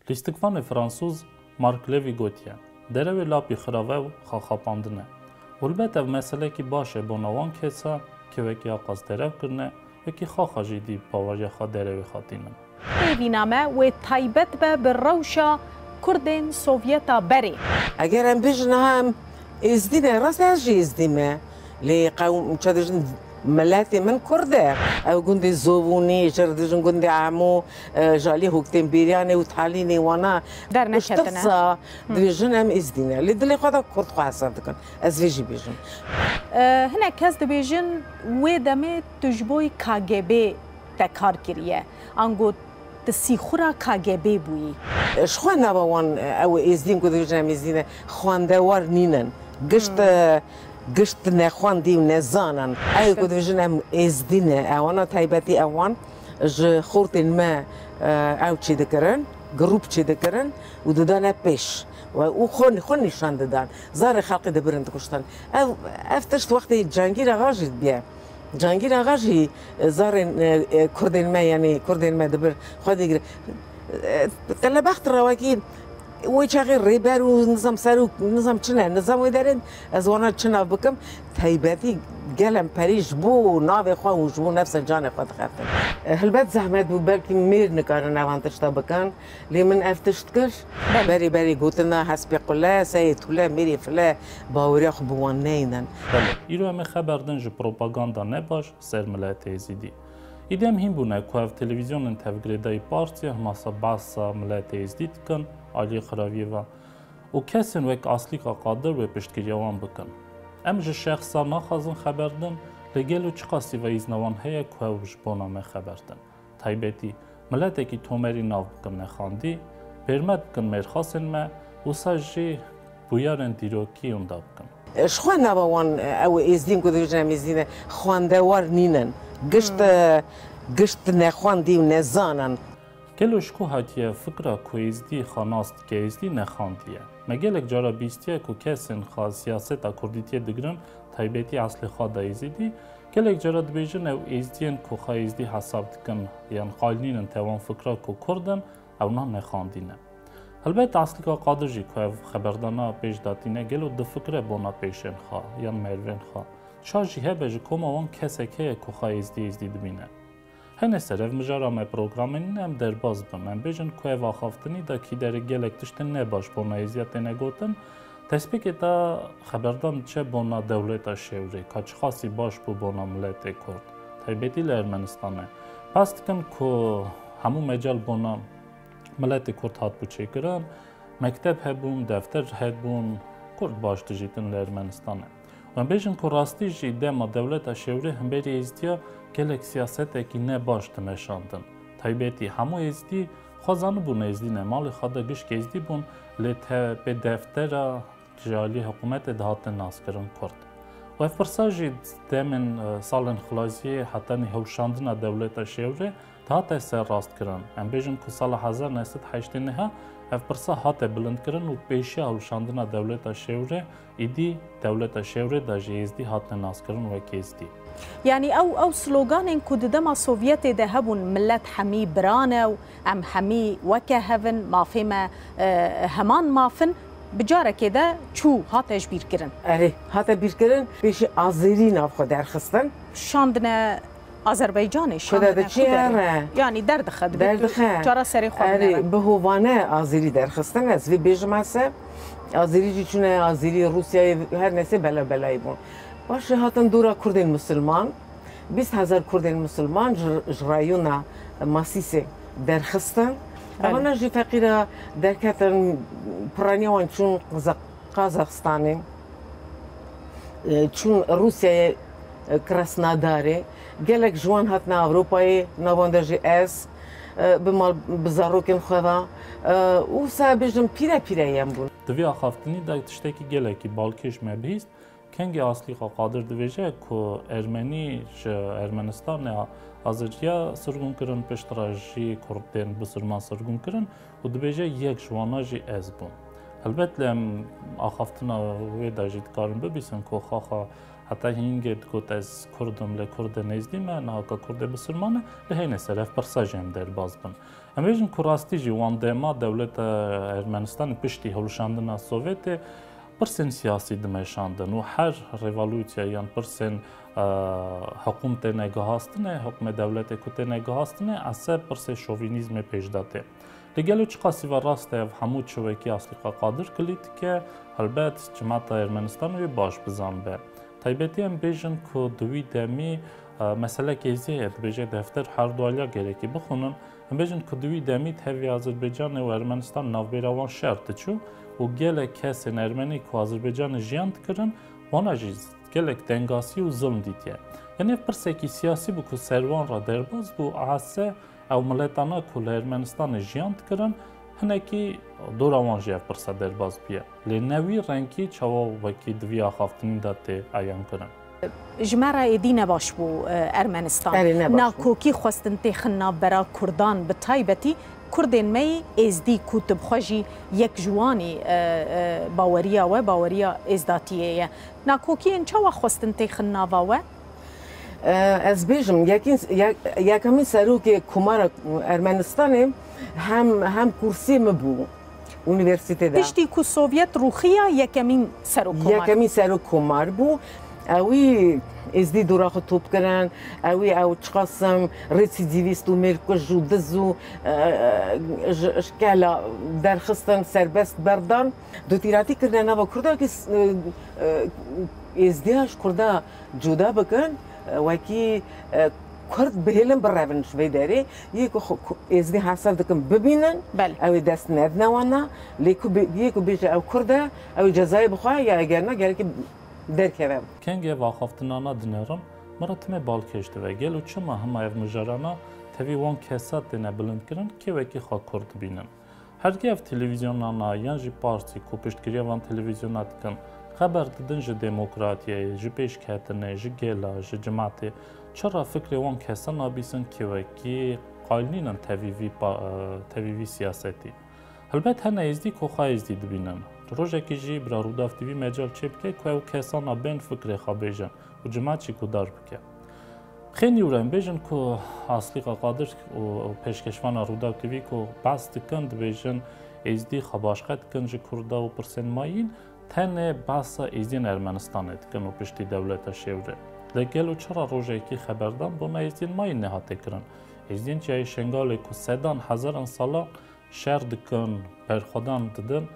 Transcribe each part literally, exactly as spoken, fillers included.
Lîstikvanê fransûz Mark Levy gotiye, derewê lapî xirav e û xaxapandin e. Û helbet ev meselekî baş e bona wan kesa ke wekî aqas derew kirine, wekî xaxa jî dî baweriya xwe derewê xwe tînin. Pêvîna me wê taybet be bi rewşa Kurdên Sovyeta berê. Eger em bêjin niha em Êzdî ne, rast e, ez jî Êzdî me. Lê qewm çi dibêjin, miletê min Kurd e. Ew gundê Zovûnî, ji dibêjin gundê Emo, e, ji alî Hoktên Bêryanê û Talînê wana Derneketine. Piştitsa dibêjin em Êzdî ne. Lê dilê xwe de Kurd xwe hesab dikin. Ez vê jî bêjim. E, hinek kes dibêjin wê demê tu ji bo K G B te kar kiriye. Ango tu sîxura K G B bûyî. Ji xwe nava wan, ew êzdîn ku dibêjin em êzdî ne, xwendewar nînin. Gişt, gişt nexwendî û nezanin. Ew ku dibêjin em êzdî ne, ewana taybetî ewan ji xortên me, ew çêdikirin, grûp çêdikirin û didane pêş. Û xwe, xwe nîşan didan. Zarê xelkê dibirin dikuştin. Ev, ev tişt wextê Cengîr Axa jî dibiye. Cangîr Axa jî zarên, e, e, kurdên me, yanî kurdên me dibir xwe digire. E, qelebext rewekî wê çaxê rêber û nizam ser û nizam çi ne, nizam wê derê ez wana çi nav bikim, taybetî gelem perî ji bo navê xwe û ji bo nefse canê xwe dixeftin. E, helbet zehmet bû, belkî mêr nikarin evan tişta bikin. Lê min ev tişt kir. Berê berê gotina hespê qule, seyê tule, mêrê file, baweriya xwe bi wan neynin. Belê, îro em ê xeber din ji propaganda nebaş ser miletê Êzidî. Îdî em hîn bûne ku ev televîzyonên tevgirêdayî partiya himasa behsa miletê Êzidî dikin, aliyê xiraviyê ve û kesên wek Aslîka Qadir wê piştgiriya wan bikin. Em ji şexsa naxwazin xeber din, lê gelo çiqasî veyîzna wan heye ku ew ji bona me xeber din? Taybetî miletekî tomerî nav bikin nexandî, pêrmet bikin mêrxasên me, wisa jî bûyerên dîrokî winda bikin. Ji xwe nava wan, ew êzdîn ku dibêjin em êzdî ne, xwendewar nînin. Gişt, gişt nexwendî û nezanin. Gelo ji ku hatiye fikra ku êzdî xwe nas dike, êzdî nexandiye? Me gelek cara bîstiye ku kesên xwe siyaseta kurdîtiyê digirin, taybetî eslê xwe de êzidî, gelek cara dibêjin ew êzdiyên ku xwe êzdî hesab dikin yan qayil nînin te wan fikra ku kurd in, ewna nexandî ne. Helbet Aslîka Qadir jî ku ev xeberdana pêş datîne, gelo difikire bona pêşên xwe yan merivên xwe? Ça jî hebe ji koma wan kesek heye ku xwe êzdî êzdî dibîne? Hene ser ev mijara me programê nîne em derbas bin. Em bêjin ku ev axaftinî de kîderê gelek tiştên nebaş bona êzdiya têne gotin. Destpêkê te xeberdan diçe bona dewleta şêwrê, ka çiqasî baş bû bona miletê Kurd, taybetî li Ermenistanê. Behs dikin ku hemû mecal bona miletê Kurd hatbû çêkirin, mekteb hebûn, defter hebûn, Kurd baş dijîtin li Ermenistanê. Em bêjin ku rastî jî dema dewleta şêwrê hemberî êzdiya gelek siyasetekî ne baş dimeşandin. Taybetî hemû êzdî xwe zanibûn êzdî ne, malê xwe de gişk êzdî bûn, lê te pê deftera ji alî hikûmetê dihatin naskirin kurd. Û ev pirsa jî demên, e, salên xilaziyê hetanî hilşandina dewleta şêwrê dihate ser rastkirin. Em bêjin ku sala hezar neh sed heştê neh ev pirsa hate bilindkirin û pêşiya hilşandina dewleta şêwrê, îdî dewleta şêwrê de jî êzdî hatine naskirin wek êzdî. Yanî ew, ew sloganên ku di dema Sovyetê de hebûn, millet hemî bira ne û em hemî weke hev in, mafê me, e, heman maf in, bi carekê de çû, hate ji bîr kirin. Erê, hate bîrkirin, pêşî azêrî nav xwe derxistin. Şandine Azerbaycanê, şandine ku derê. Yanî derdixe, dibe tu cara serê xwe binere. Erê, bi hovane azêrî derxistin, ez vê bêjim ese. Azêrî jî çûne azêrî Rûsyayê, her nesê bela belayî bûn. Paşê hatin dora Kurdên Misilman, bîst hezar Kurdên Misilman ji, ji rayona Masîsê derxistin. Belê. Evana jî feqîra derketin, piraniya wan çûn Qaza-, Qazaxistanê, e, çûn Rûsyayê, e, Krasnodarê. Gelek ji wan hatine Ewropayê, nav wan de jî ez, e, bi mal, bi zarokên xwe ve, e, û wisa bêjim pîre pîre yên bûn. Di vî axaftinî de tiştekî gelekî balkêş me bihîst. Kengê Aslîka Qadir dibêje ku Ermenî ji Ermenistanê Azeriya sirgûn kirin, piştre jî Kurdên Bisilman sirgûn kirin û dibêje yek ji wana jî ez bûm. Helbet lê em axaftina wê de jî dikarin bibîsin ku xaxa heta hîngê digot ez Kurd im, lê Kurdên êzdî me, niha ka Kurdê Bisilman e, lê hênê ser ev pirsa jî em derbas bin. Em bêjin ku rastî jî wan dema dewleta Ermenistanê piştî hilweşandina Sovyetê pirsên siyasî dimeşandin û her revolûsya yan pirsên, e, hikûm têne guhastinê, hikûmê dewletê ku têne guhastinê, ese pirsê şovînîzmê pêş de tê. Lê gelo çiqasî ve rast e, ev hemû çi wekî Aslîqa Qadir kilî dike, helbet cimata Ermenistan wê baş bizanibe. Taybetî em bêjin ku di wî demî, e, meselekê zê ye, dibêje defter her du aliya gerekî bixwînin. Em bêjin ku di wî demî tevî Azerbaycanê û Ermenistan navbêra wan şer diçû û gelek kesên Ermenî ku Azerbaycanê jiyan dikirin, wana jî gelek tengasî û zilm dîtiye. Yanî ev pirsekî siyasî bû ku ser wan re derbas bû, ase ew miletana ku li Ermenistanê jiyan dikirin, hinekî dora wan jî ev pirsa derbas bûye. Lê ne wî rengî çawa wekî di vî axaftinî de tê eyankirin. Ji me re êdî ne baş bû, e, Ermenistan. Erê, ne baş bû. Nakokî xwestin têxin navbera Kurdan, bi taybetî Kurdên me yî Êzdî ku tu bi xwe jî yek ji wan î, e, e, baweriya we, baweriya êzdatiyê ye. Nakokiyên çawa xwestin têxin nava we? E, ez bêjim, yekîn, ye-, yekemîn serokê Komara Ermenistanê hem, hem kursê min bû unîversîtê de. Piştî ku Sovyet rûxiya, yekemîn serokkomar. Yekemîn serokkomar bû. Ewî Êzdî dora xwe top kirin. Ewî ew çiqasim resîdîvîst û mêrkuj û diz û, e, ji, ji kela derxistin, serbest berdan. Dotîratî kirine nava Kurda ki, e, e, Êzdiya ji Kurda cuda bikin, e, wekî, e, Kurd bihêlin birevin ji vê derê. Yê ku xwe ku-, Êzdî hesab dikin bibînin, Belê. Ew ê dest nedine wana. Lê ku bê-, yê ku bêje ew Kurd e, ew ê cezayê bixwe ya eger ne gerekî derkeve. Kengê ev axaftinana dinerim, min re timê balkêş dibe. Gelo çima hema ev mijarana tevî wan kesa têne bilindkirin, kê wekî xwe Kurd dibînin? Hergê ev televîzyonana yan jî partî ku piştgiriya van televîzyona dikin, xeber didin ji demokratiyê, ji pêşketinê, ji gela, ji cimatê, çira fikrê wan kesa nabîsin kê wekî qayil nînin tevî vî pa-, tevî vî siyasetî? Helbet hene Êzdî ku xwe Êzdî dibînin. Rojekî jî bira Rûdaw T V mecal çêbike ku ew kesana bên fikrê xwe bêjin û cimat jî guhdar bike. Xênî û re em bêjin ku Aslîqa Qadir û pêşkeşvana Rûdaw T V ku behs dikin, dibêjin Êzdî xwe başqe dikin ji Kurda û pirsên mayîn, tenê behsa Êzdiyên Ermenistanê dikin û piştî dewleta Şêwrê. Lê gelo çira rojekî xeberdan bona Êzdiyên mayîn nehate kirin? Êzdiyên Çiyayê Şengalê ku sedan hezaran salan şer dikin, berxwedan didin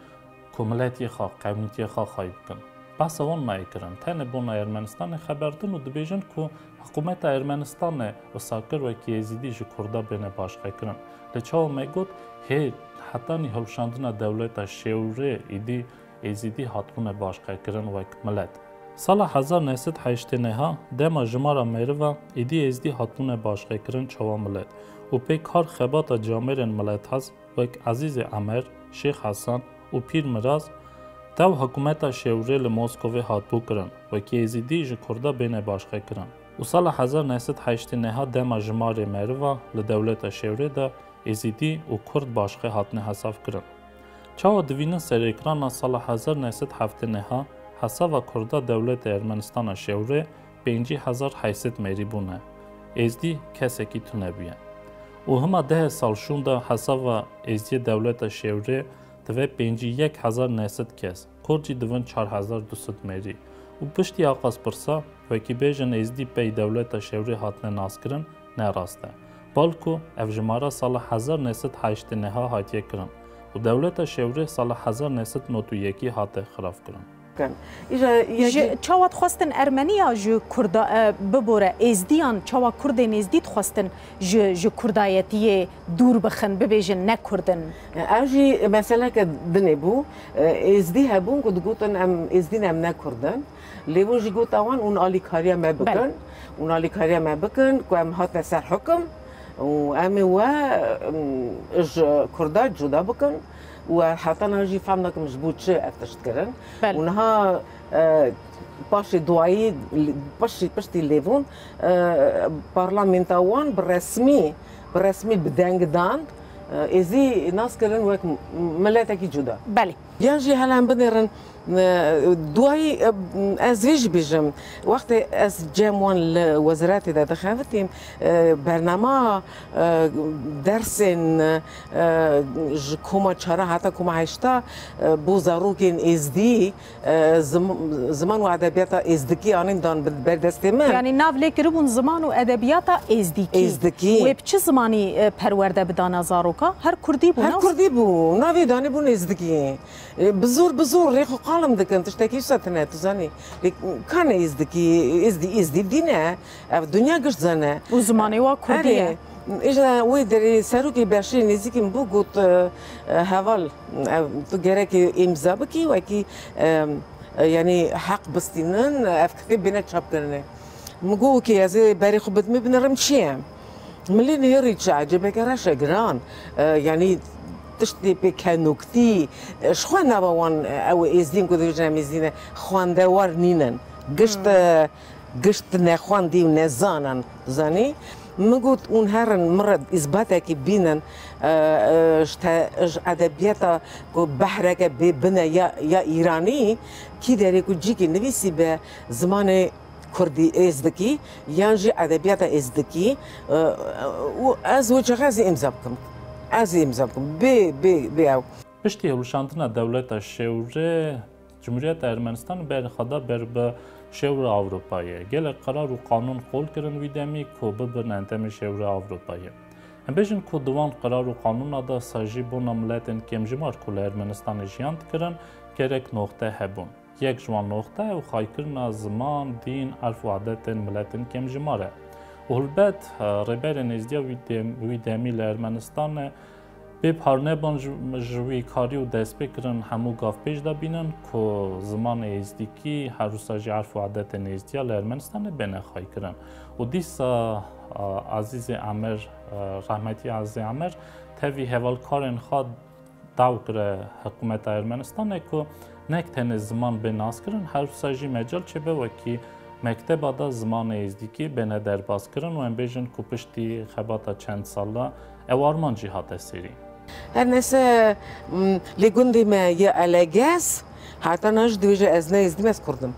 ku miletiyê xwe, qewmîtiyê xwe xayî bikin. Behsa wan nayê kirin. Tenê bona Ermenistanê xeber din û dibêjin ku hikûmeta Ermenistanê wisa kir wekî Êzîdî ji Kurda bêne başqekirin. Lê çawa me got, hê hetanî hilweşandina dewleta Şêwrê îdî Êzîdî hatibûne başqekirin wek milet. Sala hezar neh sed heştê neh a dema jimara meriva êdî Êzîdî hatibûne başqekirin çawa milet û pê kar xebata camêrên milethez wek Ezîzê Emer, Şêx Hesen û Pîr Miraz tev hikûmeta Şêwrê li Moskovê hatibû kirin, wekî Êzîdî ji Kurda bêne başqekirin. Û sala hezar neh sed heştê neh a dema jimarê meriva li dewleta Şêwrê de Êzîdî û Kurd başqe hatine hesav kirin. Çawa divînin serêkrana sala hezar neh sed heftê neh a hesava Kurda dewletê Ermenistana Şêwrê pêncî hezar heyşt sed mêrî bûne. Êzdî kesekî tune bûye. Û hima dehê sal şûnda hesava Êzdiyê dewleta Şêwrê dibe pêncî yek hezar neh sed kes. Kurd jî divin çar hezar du sed mêrî. Û piştî aqas pirsa, wekî bêjin Êzdî pey dewleta Şêwrê hatine naskirin, ne rast e. Balku ev jimara sala hezar neh sed heştê neh a hatiye kirin û dewleta Şêwrê sala hezar neh sed nod û yekî hate xirab kirin. Îja yek Ji çawa dixwestin Ermeniya ji Kurda, e, bibore, Êzdiyan, çawa Kurdên Êzdî dixwestin ji, ji Kurdayetiyê dûr bixin, bibêjin ne Kurd in? Ev jî meseleke dinê bû. Êzdî hebûn ku digotin, em Êzdî ne, em ne Kurd in. Lê hûn jî gota wan, hûn alîkariya me bikin. Belê. Hûn alîkariya me bikin ku em hatine ser hukim û em ê we, em, ji Kurda cuda bikin. Û heta niha jî fem nakim ji bo çi ev tişt kirin. Belê. Û niha, e, paşê duayî, piştî, piştî lêbûn, e, parlamenta wan bi resmî, bi resmî bi deng dan, e, Êzî nas kirin wek m-, miletekî cuda. Belê. Yan jî hela em binêrin, Duayî, e, ez vê jî bêjim, wextê ez cem wan li weziretê de dixebitîm, e, bernama, e, dersên, e, ji koma çara heta koma heşta, e, bo zarokên êzdî, e, zim-, ziman û edebiyata êzdikî anîn dan bi-, ber destê min. Yanî nav lê kiribûn ziman û edebiyata êzdîkî. Êzdikî. Wê bi çi zimanî, e, perwerde bidana zaroka? Her kurdî bû, Her nas? kurdî bû. Navê danî bûn êzdikî. E, bi zor, bi zor rêx û qalim dikin. Tiştekî wisa tine, tu zanî. Lê kane êzdikî, êzdî, êzdî dîn e. Ev dinya giş zane. Û zimanê wa kurdî ye. Erê, îja wê derê serokê beşê nêzîkî min bû, got, e, e, heval, ev, tu gerek îmza bikî, wekî, e, e, yanî heq bistînin, ev kitêb bêne çapkirinê. Min got, okê, ez ê berê xwe bidimê, binirim çi ye? Min lê nihêrî çi ecêbeke reş e, giran. E, yanî tiştê pê kenoktî, e, ji xwe nava wan, e, ew êzdîn ku dibêjin em êzdî ne, xwendewar nînin. Gişt, Hmm. e, gişt nexwendî û nezanin, zanî? Min got, hûn herin, min re îzbatekî bînin, e, e, ji te-, ji edebiyata ku behreke bê bin e ya, ya îranî, kî derê ku cîkî nivîsî be zimanê kurdî, êzdikî, yan jî edebiyata êzdikî, e, û ez wê çaxê ez ê îmza bikim. Ez ê îmza bikim. Bê, bê, bê ew. Piştî hilweşandina dewleta Şêwrê, Cumhuriyeta Ermenistanê berê xwe da ber bi Şêwra Ewropayê. Gelek qerar û qanûn qol kirin wî demî ku bibin endamê Şêwra Ewropayê. Em bêjin ku di wan qerar û qanûna de sajî bona miletên kêmjimar ku li Ermenistanê jiyan dikirin, gerek noxte hebûn. Yek ji wan noxte ew xaykirina ziman, dîn, erf û adetên miletên kêmjimar e. Û hilbet, e, rêberên êzdiya wî dem-, wî demî li Ermenistanê bê par nebin ji, ji wî karî û destpê kirin hemû gav pêş de bînin ku zimanê êzdîkî, her wisa jî erf û adetên êzdiya li Ermenistanê bêne xaykirin. Û dîsa, e, Azîzê Emer, e, rehmetî Azîzê Emer tevî hevalkarên xwe daw kire hikûmeta Ermenistanê ku nek tenê ziman bê naskirin, her wisa jî mecal çêbe wekî mekteba de zimanê êzdîkî bêne derbas kirin û em bêjin ku piştî xebata çend sala ew armanc jî hate serî. Her nese, m, lê gundê me yê Elegez, heta niha jî dibêje ez ne êzdî me, ez kurd im.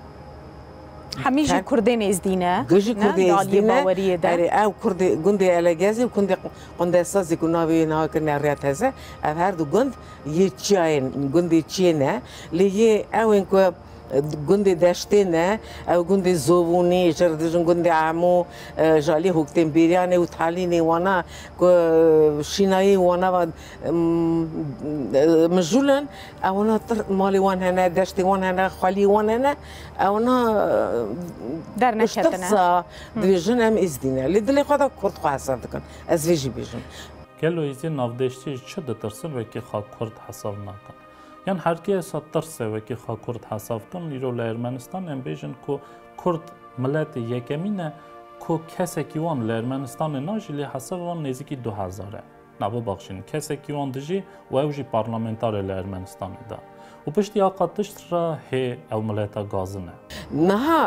Hemî jî Her kurdên êzdî ne, Gijî ne, kurdê di aliyê êzdî ne. Baweriyê de. Erê, ew kurdê, gundê Elegezê û gundê Qundesazê ku navê wê niha kirine Riya Teze, ev her du gund yê çiyayên, gundê çiyê ne. Lê yê ew ên ku, e, gundê deştê ne, ew gundê Zovûnî, jê re dijin gundê Emo, e, ji alî Hoktên Bêryanê û Talînê wana ku, e, şînayê wana va, m, e, mijûl in, ewana tir-, malê wan hene, deştê wan hene, xweliyê wan hene, ewana, e, Derneketine. Piştixsa Hmm. dibêjin em êzdî ne. Lê dilê xwe de kurd xwe hesab dikin. Ez vê jî bêjim. Gelo êzdî navdeştî ji çi ditirsin wekî xwe kurd hesab nakin? Yan herkê esa tirs e wekî xwe kurd hesab kin? Îro li Ermenistan em bêjin ku kurd miletê yekemîn e ku kesekî wan li Ermenistanê najî, lê hesabê wan nêzîkî du hezar e. Na bibaxşînin, kesekî wan dijî û ew jî parlamentar e li Ermenistanê de. Û piştî a qat tişt re hê ew mileta gazin e. Niha,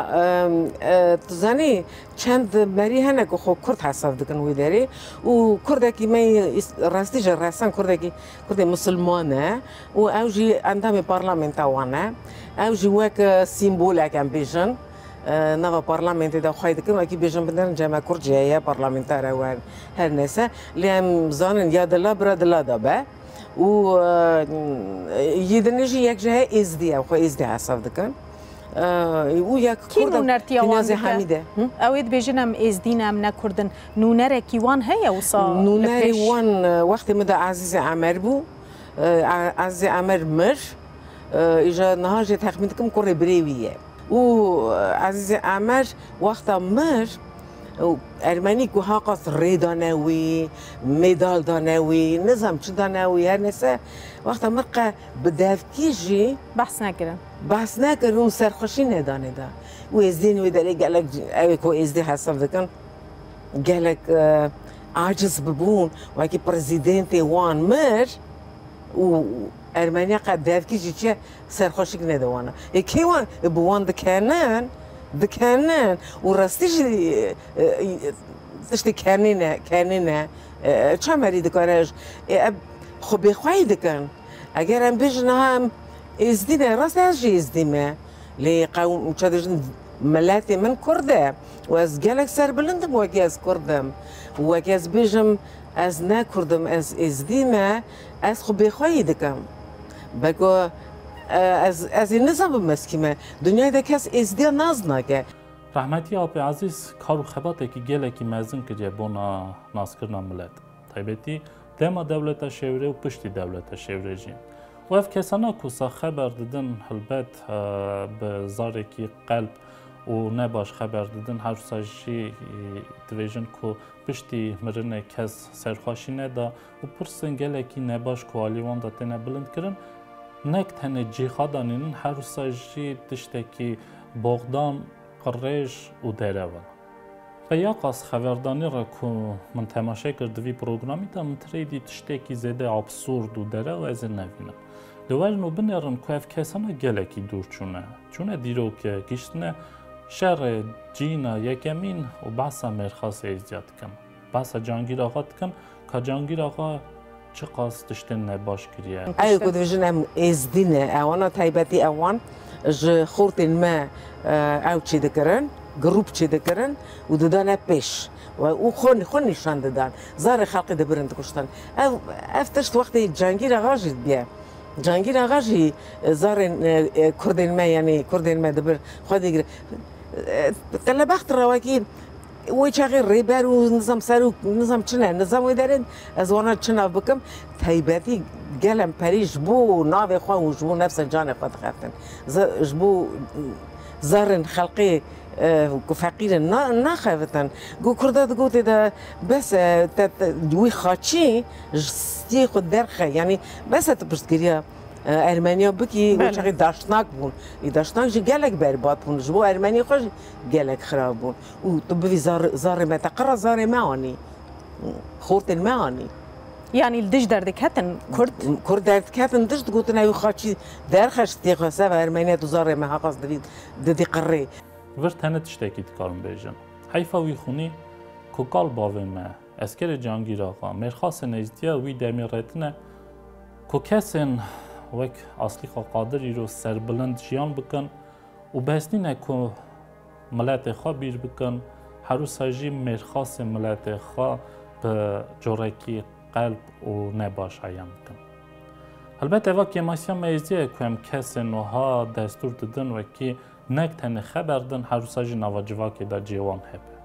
em, e, tu zanî, çend merî hene ku xwe kurd hesab dikin wî derê û kurdekî me yê îs-, rastî jî resen kurdekî, kurdê misilman e û ew jî endamê parlamenta wan e. Ew jî wek, e, sîmbolek em bêjin, e, nava parlamentê de xwey dikin, wekî bêjin binerin cem me kurd jî heye, parlamentar e û her, her nese. Lê em zanin ya dila bira dila de be. Û, e, yê dinê jî yek ji he êzdî ye, xwe êzdî hesab dikin. E, û yek Kî kurd e, nûnertiya wan Hînazê dike? Hemîd e. Hı? Ew ê dibêjin em êzdî ne, em ne kurd in. Nûnerekî wan heye wisa li Nûnerê pêş? wan, e, wextê min de Azîzê Emer bû. E, A-, Azîzê Emer mir. E, îja niha jê texmîn dikim kurê birê wî ye. Û, e, Ezîzê Emer wexta mir, û Ermenî ku haqas rê dane wî, medal dane wî, nizam çi dane wî, her nese, wexta mir qe bi devkî jî Behs nekirin. behs nekir û serxweşî nedane da. Û êzdîn wê derê gelek, ew ê ku êzdî hesab dikin, gelek, e, aciz bibûn, wekî prezîdentê wan mir û Ermeniya qe devkî jî çi serxweşik nede wana. Ê kê wan, ê bi wan dikenin, dikenin û rastî jî, e, e, tiştê kenê ne, kenê ne. E, ça merî dikare, e, ev xwe bêxweyî dikin. Eger em bêjin, ha, em Êzdî ne, rast ez jî Êzdî me. Lê qewm, çi dibêjin, miletê min Kurd e. Û ez gelek serbilind im wekî ez Kurd im. Û wekî ez bêjim, ez ne Kurd im, ez Êzdî me, ez xwe bêxweyî dikim. Beko, e, ez, ez ê nizanibim ez kî me. Dinyayê de kes Êzdiya nas nake. Rehmetî Apê Ezîz kar û xebatekî gelekî mezin kiriye bona naskirina milet. Taybetî dema dewleta şêwirê û piştî dewleta şêwirê jî. Û ev kesana ku sa xeber didin, helbet, e, bi zarekî qelb û nebaş xeber didin, her wisa jî, e, dibêjin ku piştî mirinê kes serxweşî neda û pirsên gelekî nebaş ku alî wan de têne bilindkirin, nek tenê cî xwe danînin, her wisa jî tiştekî boxdan, qirêj û derew in. Peyaqas xeverdanî re ku min temaşe kir di vî programî de, min tirêdî tiştekî zêde absurd û derew ez ê nevînim. Li werin û binêrin ku ev kesana gelekî dûr çûne. Çûne dîrokê, gihîştine şerê cîna yekemîn û behsa Mêrxasê Êzdiya dikin. Behsa Cangîr Axa dikin, ka Cangîr Axa çiqas tiştên nebaş kiriye. Ew ku dibêjin em Êzdî ne, ewana taybetî ewan ji xortên me, e, ew çê dikirin, grûp çê dikirin û didane pêş. We û xwe, xwe nîşan didan. Zarê xelkê dibirin dikuştin. Ev, ev tişt wextê Cangîr Axa jî dibe. Cangîr Axa jî, e, zarên, e, e, kurdên me, yanî kurdên me dibir xwe digire. E, qelebext re wekî wê çaxê rêber û nizam serok, nizam çi ne, nizam wê derê ez wana çi nav bikim, taybetî gelem perî ji bo navê xwe û ji bo nefsa canê xwe dixeftin. Ze-, ji bo zarên xelkê, e, ku feqîr in, na-, naxevitin. Ku Kurda digotê de bes e, te, te, wî xaçî ji stiyê xwe derxe, yanî bes e tu piştgiriya, e, Ermeniya bikî, wê Belê. çaxê daşnak bûn. Ê daşnak jî gelek berbat bûn, ji bo Ermeniyê xwe jî gelek xirab bûn. Û tu bivî zar-, zarê me, te qira zarê me anî. Xortên me anî. Yanî li dij derdiketin Kurd? Kurd derdiketin dij, digotin ew xaçî derxe ji stiyê xwe, seva Ermeniya tu zarê me haqas divî, didî qirê. Vir tenê tiştekî dikarim bêjim. Heyfa wî xûnî ku kal bavê me, eskerê Cangîr Axa, Mêrxasê Êzdiya wî demê re tine ku kesên wek Aslîxa Qadir îro serbilind jiyan bikin û bes nîne ku miletê xwe bîr bikin, her wisa jî mêrxasê miletê xwe bi corekî qelb û nebaş eyan bikin. Helbet eva kêmasiya me Êzdiya ye ku em kesên wiha destûr didin wekî nek tenê xeber din, her wisa jî nava civakê de cêwan hebe.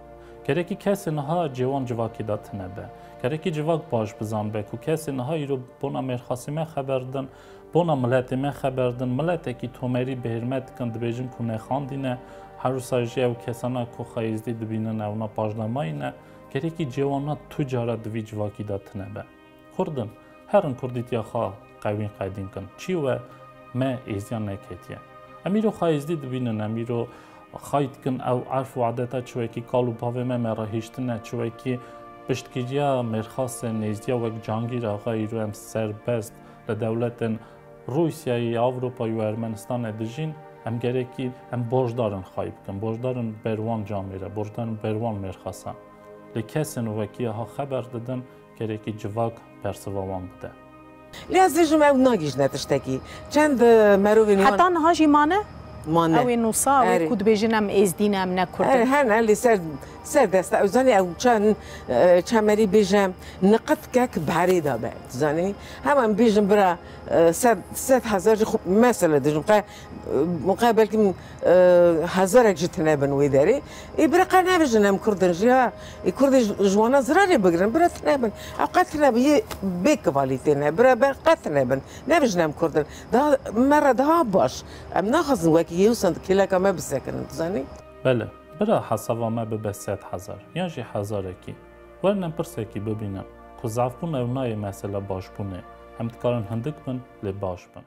Gerekî kesên wiha cêwan civakê de tine be. Gerekî civak baş bizanbe ku kesên wiha îro bona mêrxasê me xeber din, bona miletê me xeber din, miletekî tomerî bêhirmet dikin, dibêjin ku nexandî ne, her wisa jî ew kesana ku xwe Êzdî dibînin ewna paşdamayî ne, gerekî cêwana tu cara di vî civakî de tine be. Kurd in, herin kurdîtiya xwe qewîn qedîn kin. Çî we me Êzdiyan neketiye. Em îro xwe Êzdî dibînin, em îro xayî dikin ew erf û adeta çi wekî kal û bavê me me re hiştine, çi wekî piştgiriya mêrxasên Êzdiya wek Cangîr Axa îro em serbest li dewletên Rûsyayê, Ewropayê û Ermenistanê dijîn, em gerekî em borcdar in xayî bikin, borcdar in ber wan camêre, borcdar in ber wan mêrxasan. Lê kesên wekî ha xeber didin, gerekî civak bersiva wan bide. Lê ez dibêjim ew nagihîjne tiştekî. Çend, e, merovên wan Heta niha jî mane? Mane. Ew ê nûsa, ew ê Erê. ku dibêjin em Êzdî ne, em ne Kurd in. Erê, hene, lê ser, ser desta. Ew zanî ew çend, e, çemerî bêje niqit kek berê de be. Zanî? Hema em bêjin bira, e, sed, sed hezar jî xwe, mesela dibêjim, qe, qe belkî, e, hezarek jî tine bin wê derê. Ê bira qe nebêjin em Kurd in jî ha. Ê Kurdê ji, ji wana zirarê bigirin, bira tine bin. Ew qe tine bin, yê bê kivalîtê ne. Bira ber qe tine bin. Nebêjin em Kurd in. Daha me re daha baş. Em naxwazin wekî yê wisa kêleka me bisekinin, dizanî? Belê, bira hesaba me bibe sed hezar, yan jî hezarekî. Werin em pirsekî bibînin, ku zafbûn ew nayê mesela başbûnê. Em dikarin hindik bin, lê baş bin.